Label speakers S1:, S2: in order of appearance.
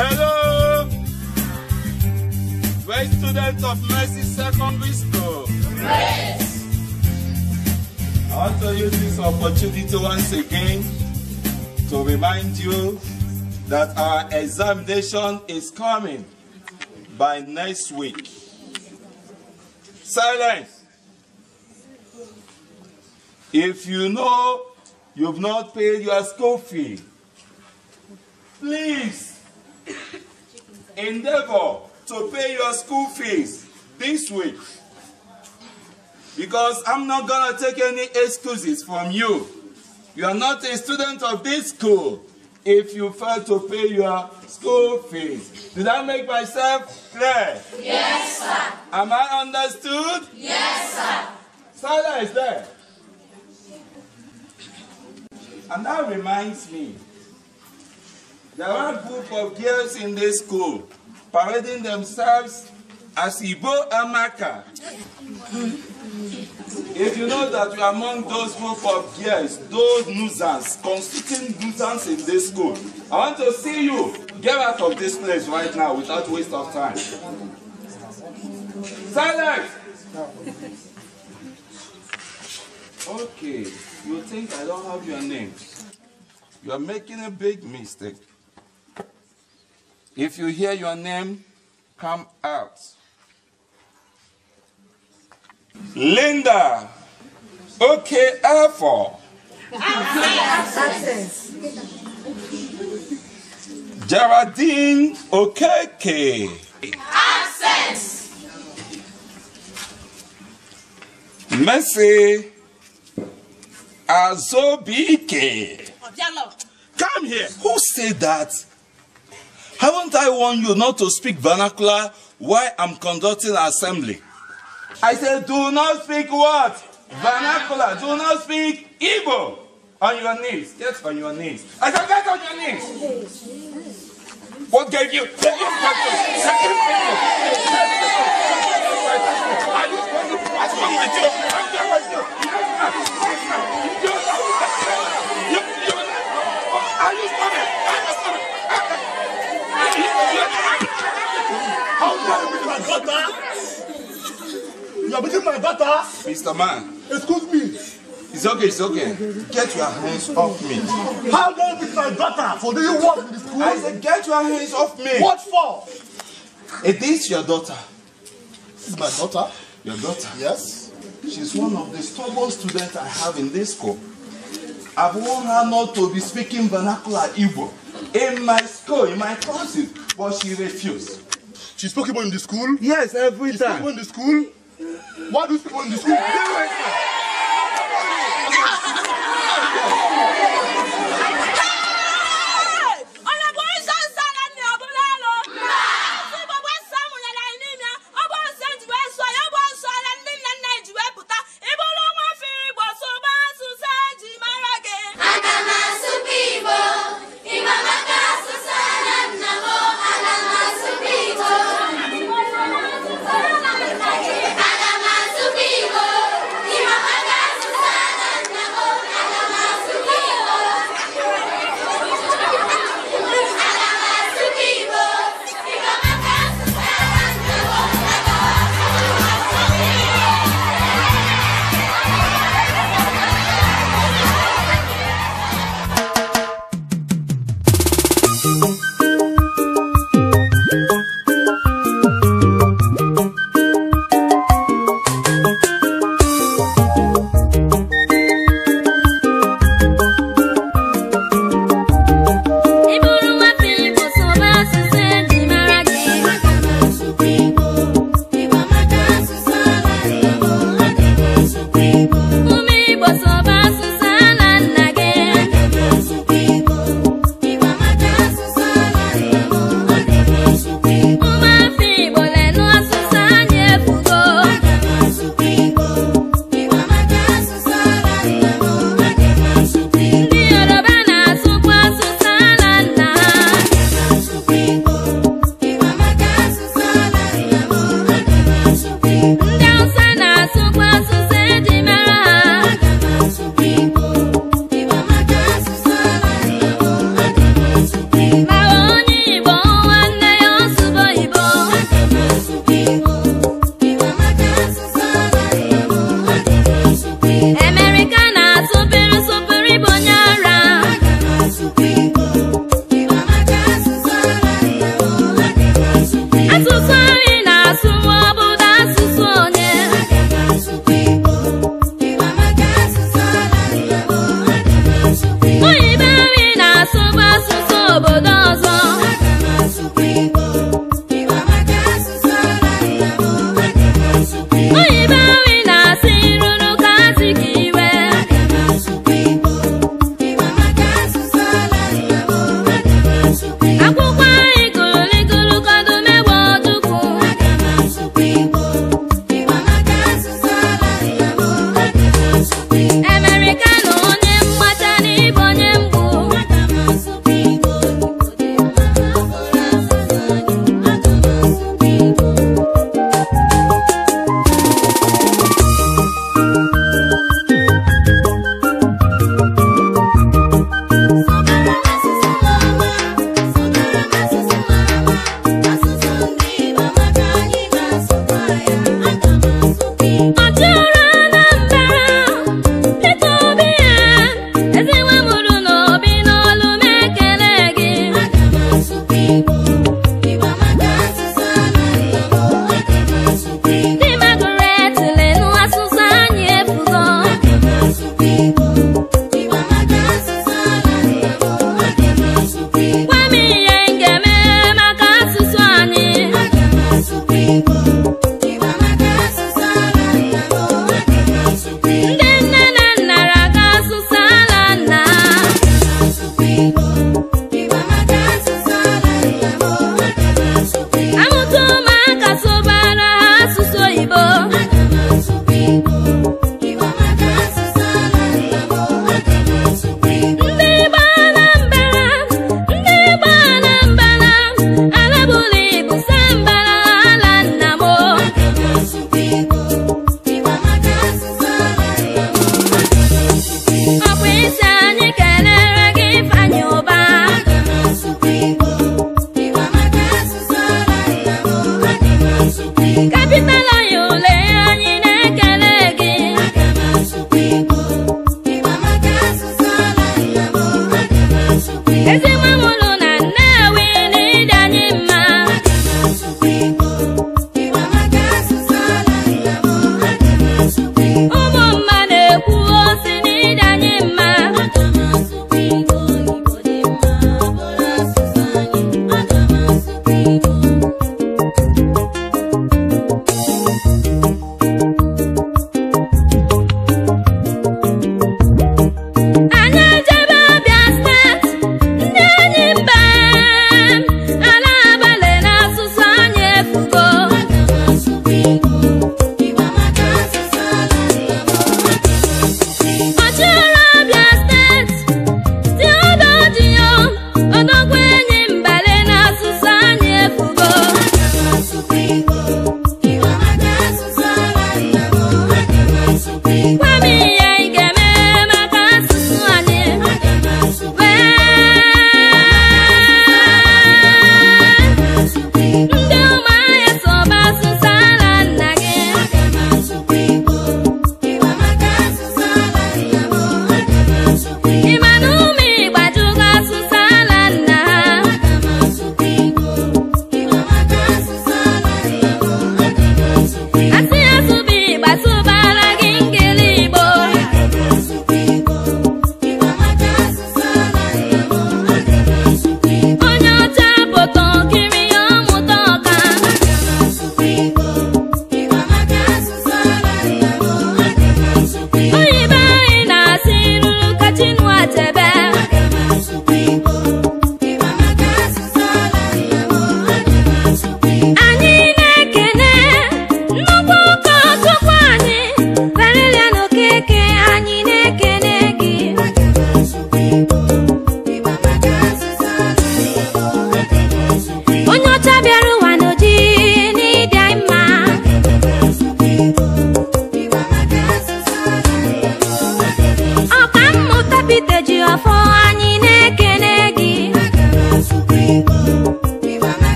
S1: Hello! Great students of Mercy Secondary School.
S2: Yes.
S1: I want to use this opportunity once again to remind you that our examination is coming by next week. Silence! If you know you've not paid your school fee, please endeavor to pay your school fees this week, because I'm not going to take any excuses from you. You are not a student of this school if you fail to pay your school fees. Did I make myself clear?
S2: Yes, sir.
S1: Am I understood?
S2: Yes, sir.
S1: Silence there. And that reminds me, there are a group of girls in this school parading themselves as Igbo Amaka. If you know that you are among those group of girls, those nuisance, constituting nuisance in this school, I want to see you get out of this place right now without waste of time. Silence! Okay, you think I don't have your names. You are making a big mistake. If you hear your name, come out. Linda. Okay, F4.
S2: Absence.
S1: Geraldine Okeke.
S2: Absence.
S1: Mercy Azobike. Come here. Who said that? Haven't I warned you not to speak vernacular while I'm conducting assembly? I said, do not speak what? Vernacular. Do not speak Igbo. On your knees. Get on your knees. I said, get on your knees. What gave you? What's wrong with you? Are you stubborn?
S3: How dare you beat my daughter? You are beating my daughter?
S1: Mr. Man.
S3: Excuse me.
S1: It's okay, it's okay. Get your hands off me.
S3: How dare you beat my daughter for doing work in the school?
S1: I said, get your hands off me.
S3: What for?
S1: Is this your daughter?
S3: This is my daughter.
S1: Your daughter?
S3: Yes.
S1: She's one of the stubborn students I have in this school. I've warned her not to be speaking vernacular Igbo in my school, in my classes, but she refused.
S3: She spoke Igbo in the school?
S1: Yes, every
S3: time. She spoke Igbo in the school? Why do you speak Igbo in the school?